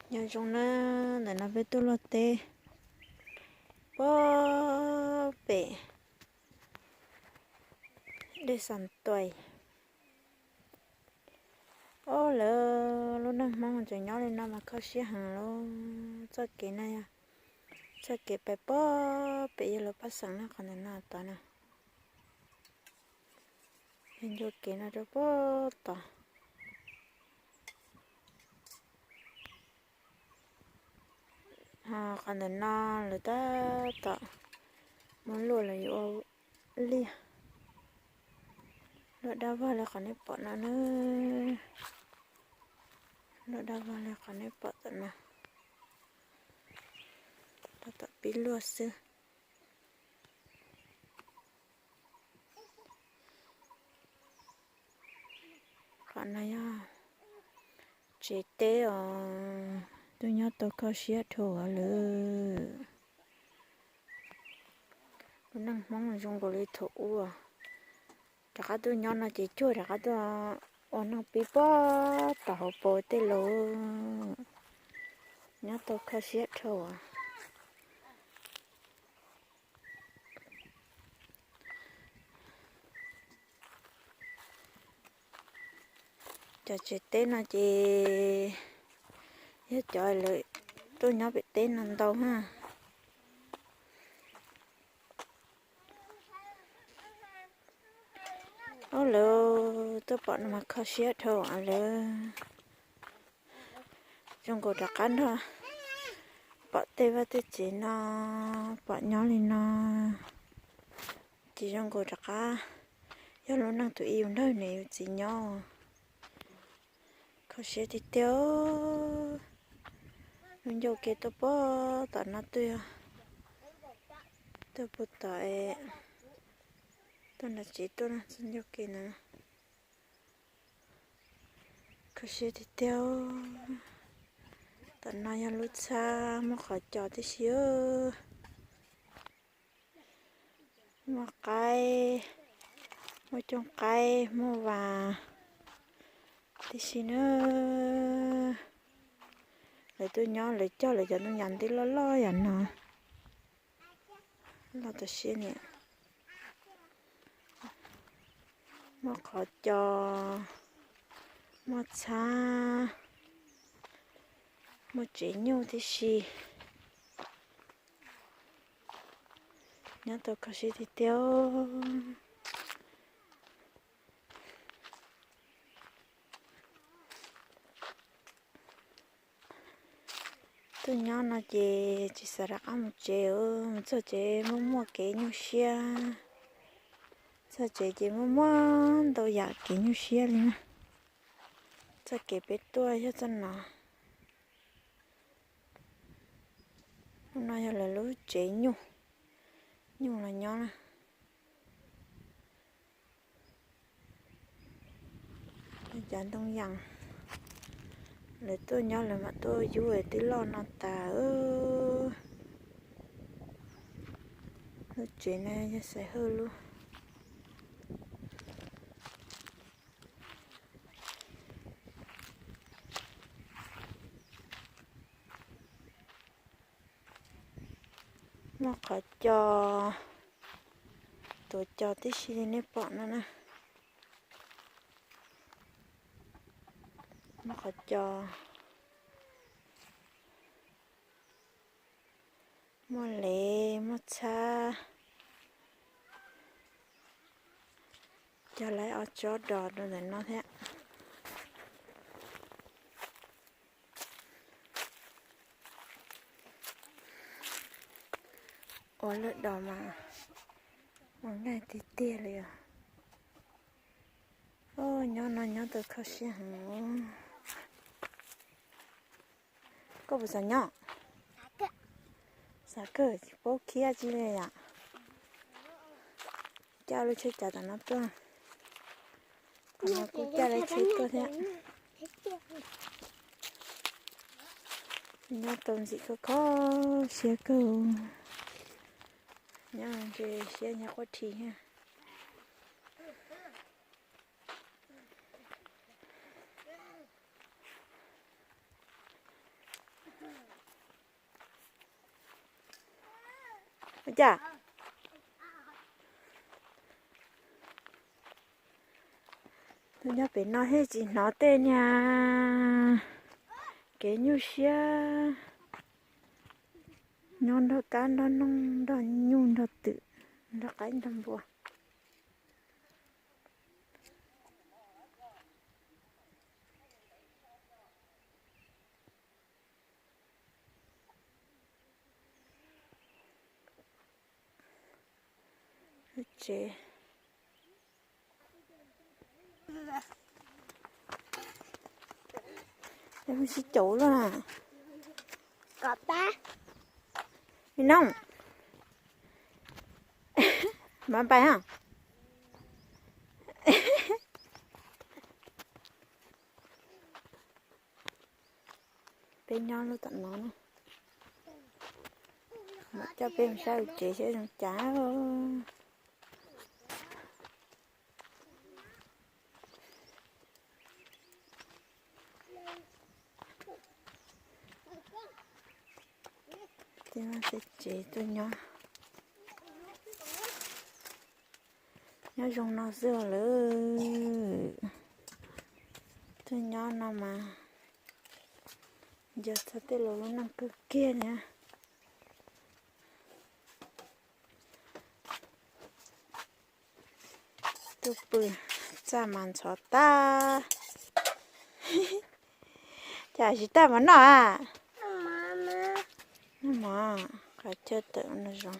Nyob zoo na, ntawm no peb tuaj luaj teb puag pem dej Xas Tuais. Ob, lawv lub neej Hmoob tseem nyob li no mas kho siab heev lauj. Txoj kev no yog txoj kev pais puag pem yog lawv pab xeem na, qhov ntawm no tod na. Yog ncua kev no rau puag tod. Ho qhov ntawm no lawv tab tom muab luaj los yuav ua liaj. Luaj dab vog li qhov nej pom no na. Luaj dab vog li qhov nej pom tom no. Tab tom pib luaj xwb. Qhov no yog tsev teb os, tuaj nyob tau kho siab dhau lawm. Lub neej Hmoob zoo nkaus li thaum ub. Rov qab tuaj nyob no ces cuag rov qab tuaj ua neej pib puag tom hauv paus tej lawm. Nyob tau kho siab dhau. Cov tsev teb no ces yog cov lawv tuaj nyob pem teb no ntau na. Ob, lawv tuaj pom no mas kho siab dhau lawm. Zoo nkaus rov qab nrog pom tej vaj tej tsev no, pom nyob li no, ces zoo nkaus rov qab yog lub neej tus ib yus nrog niam yus txiv nyob. Kho siab tiag tiag. Lub ncauj ke tuaj puag tom no twb yog tuaj puag tom, tuaj nram tsev tuaj txoj ncauj ke na. Kho siab tiag tiag. Tom no yog lub txhab muaj qhov cos tib si. Muaj qaib, muaj cooj qaib, muaj vas tib si na. Lawv tuaj nyob lawv cog lawv cov ntoo yas nteb loj loj yam no. Loj tam siab niam. Muaj qhov cos, muaj txhab, muaj tsev nyuj tib si. Nyob tau kho siab tiag tiag. Tuaj nyob no ces tsis xav rov qab mus tsev, mus txog tsev muaj muaj kev nyuaj siab. Txog tsev ces muaj muaj ntau yam kev nyuaj siab li na. Txoj kev peb tuaj yog txoj no. Lub no yog lawv lub tsev nyuj, nyuj los nyob na. Cov ntoo yas, lawv tuaj nyob lawv mam tuaj yub twb loj no tas. Lub tsev no yog Xaiv Hawj lub. Muaj qhov cos, tuav cos tib si li nej pom no na. Muaj qhov cos, muaj lev, muaj txhab. Cog lawv ob tsob dos rau ntawm no thiab. Ua lawm dos mas ua nqaij tiag tiag li os. Nyob no nyob tau kho siab heev. Koj puas xav nyob? Xav kawg, tsis paub khiab tsi li yom. Coj lub tsheb cav tom no tuaj. Qhov no kuj coj lub tsheb tuaj thiab. Nyob tau ntxim kho kho siab kawg. Nyob ntse siab nyob quaj dhi thiab. cas. Tuaj nyob pem no thiaj tsis hnov tej niag kev nyuaj siab nyob nrog kab nrog noog nrog nyuj nrog twm nrog qaib nrog npua. Tsev, mus sib caum lawm na. Kom pab. Mi Nooj, mam pais ha. Peb nyob lub tom no na, mam coj peb mus saib tsev seb zoo cas. Tsev tuaj nyob, nyob zoo no xwb lawm. Tuaj nyob no mas nco txog tej laus lub neej kawg kiag li. Tuaj pw txaj mas ntxhov tag. Cas tsis tag mov noj a? Noj mov, qhov chaw tawm no zoo.